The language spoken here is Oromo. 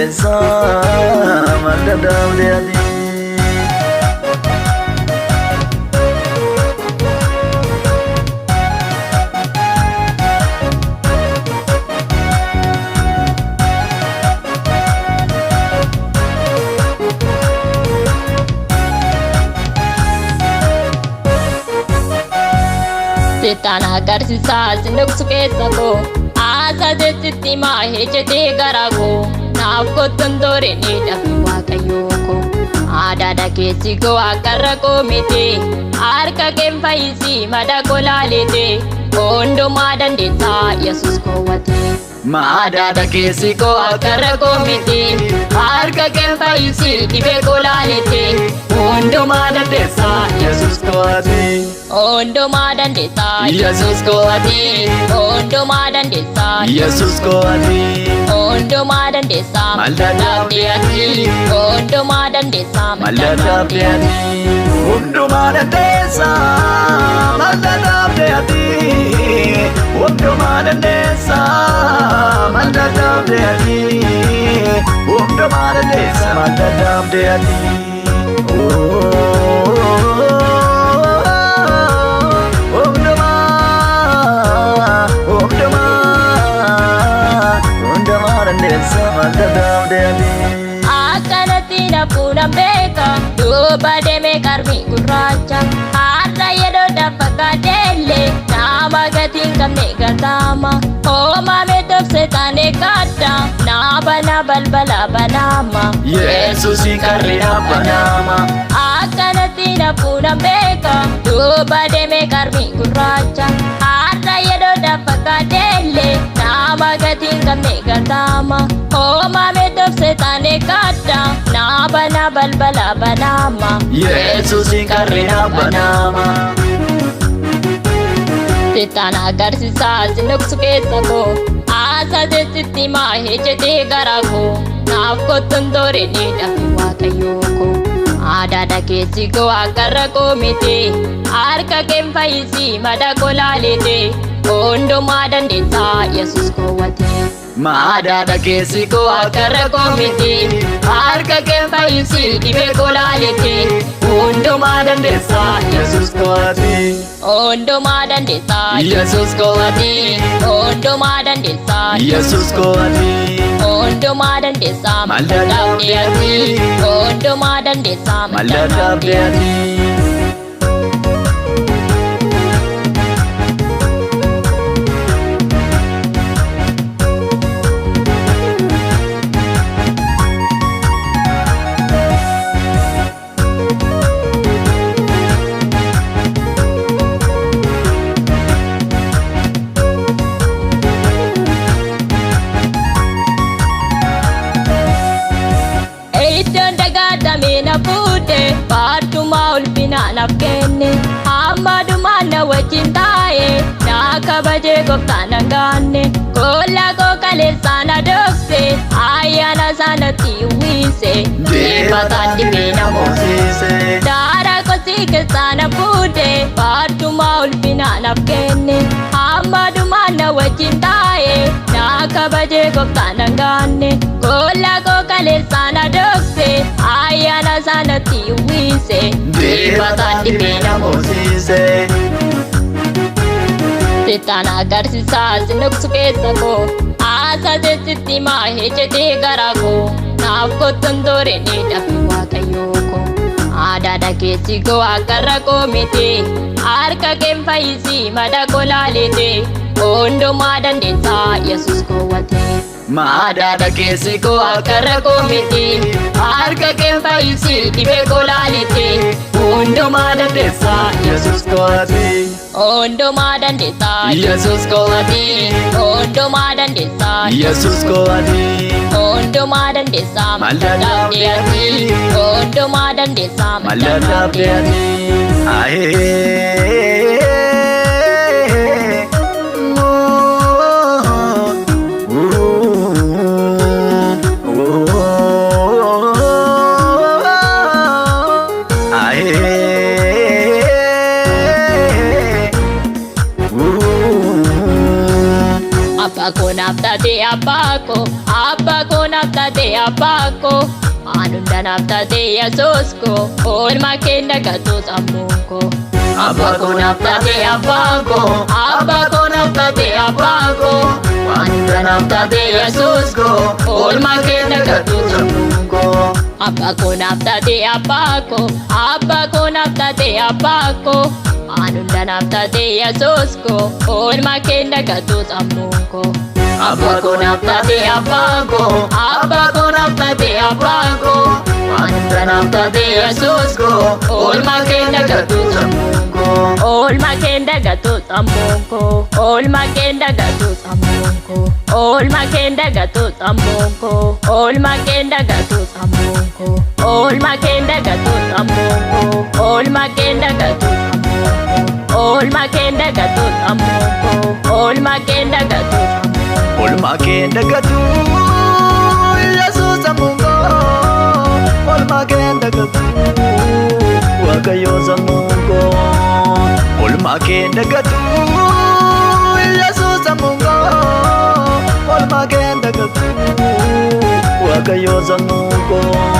dandeessa, maal dadhabde ati? Seetaan agarsiisaa si dhoksu keessa koo, haasaa sitti maa hejjetee garaa koo, naaf kottuun toore ni dhabe waaqayyoo koo. Adaadha keessi koo akka koo miti, harka keen fayyisii mada koo laalete, hundumaa dandeessaa Yesuus koowwate. Maadaadha keessi koo Akka koo miti, harka keen fayyisii dhibee koo laalete, hundumaa dandeessa, Yesuus koo ati. Hundumaa dandeessaa Yesuus koo ati. Hundumaa dandeessaa Yesuus koo ati. Hundumaa dandeessaa Maal dadhabde ati? Hundumaa dandeessaa Maal dadhabde ati? Hundumaa dandeessa, maal dadhabde ati? Hundumaa dandeessa, maal dadhabde ati? Hundumaa dandeessa, maal dadhabde ati? Hundumaa, hundumaa, hundumaa dandeessa, maal dadhabde ati? Akkanatti nafuudhaan beeka duuba deemee qarmii gurraacha, har'a yeroo dafaqaadheellee nama gatii hin qabne gatama, hoomame tobse taane kadda naa bana balbala banaama. Yesuusi karri abbanaama. Akkanatti nafuudhaan beeka duuba deemee qarmii gurraacha, har'a yeroo dafaqaadheellee nama gatii hin qabne gatama, hoomame tobse taane kadda naa bana balbala banaama. Yesuusi karri abbanaama. Seetaan agarsiisaa si dhoksu keessa koo, haasaa sitti maa hejjetee garaa koo, naaf kottuun toore ni dhabe waaqayyoo koo. Adaadha keessi koo akka koo miti, harka keen fayyisii mada koo laalete, hundumaa dandeessaa Yesuus koowwate. Maadaadha keessi koo Akka koo miti, harka keen fayyisii dhibee koo laalete, hundumaa dandeessa, Yesuus koo ati. Hundumaa dandeessaa Yesuus koo ati. Hundumaa dandeessaa Yesuus koo ati. Hundumaa dandeessaa Maal dadhabde ati? Hundumaa dandeessaa Maal dadhabde ati? Iddoon dagaatame na fuute, baadhumaa ulfinaa naaf kenne, hamma dhumaan na wajjin taa'e, na kabajee gooftaan na gaanne, kolla koo kaleessaa na dhokse, ayyaana sanatti uwwise, dibataan dhibee na moosise. Daara kosii keessaa na fuute, baadhumaa ulfinaa naaf kenne, hamma dhumaan na wajjin taa'e, na kabajee gooftaan na gaanne, kolla koo kaleessaa na dhokse, ayyaana sanatti uwwise, Dibataan dhibee na moosise. Seetaan agarsiisaa si dhoksu keessa koo, haasaa sitti maa hejjetee garaa koo, naaf kottuun toore ni dhabe waaqayyoo koo. Adaadha keessi koo akka koo miti, harka keen fayyisii mada koo laalete, hundumaa dandeessaa Yesuus koowwate. Maadaadha keessi koo Akka koo miti, harka keen fayyisii dhibee koo laalete, hundumaa dandeessa, Yesuus koo ati. Hundumaa dandeessaa Yesuus koo ati. Hundumaa dandeessaa Yesuus koo ati. Hundumaa dandeessaa Maal dadhabde ati? Hundumaa dandeessaa Maal dadhabde ati? Ahee. Ahee. Abbaa koo naaf taatee abbaa koo, abbaa koo naaf taatee abbaa koo. Waan hunda naaf taatee Yesuus koo, oolmaa kee dagatu sammuun koo. Abbaa koo naaf taatee abbaa koo, abbaa koo naaf taatee abbaa koo. Waan hunda naaf taatee Yesuus koo, oolmaa kee dagatu sammuun koo. Abbaa koo naaf taatee abbaa koo, abbaa koo naaf taatee abbaa koo. Waan hunda naaf taatee Yesuus koo, oolmaa kee dagatu sammuun koo. Abbaa koo naaf taatee abbaa koo, abbaa koo naaf taatee abbaa koo. Waan hunda naaf taatee Yesuus koo, oolmaa kee dagatu sammuun koo. Oolmaa kee dagatu sammuun koo, oolmaa kee dagatu sammuun koo, oolmaa kee dagatu sammuun koo, oolmaa kee dagatu sammuun koo, oolmaa kee dagatu sammuun koo, oolmaa kee dagatu sammuun koo, oolmaa kee dagatu sammuun koo, oolmaa kee dagatu sammuun koo. Oolmaa kee dagatu Yesuus sammuun koo. Oolmaa kee dagatu Waaqayyo sammuun koo. Oolmaa kee dagatu Yesuus sammuun koo. Oolmaa kee dagatu Waaqayyo sammuun koo.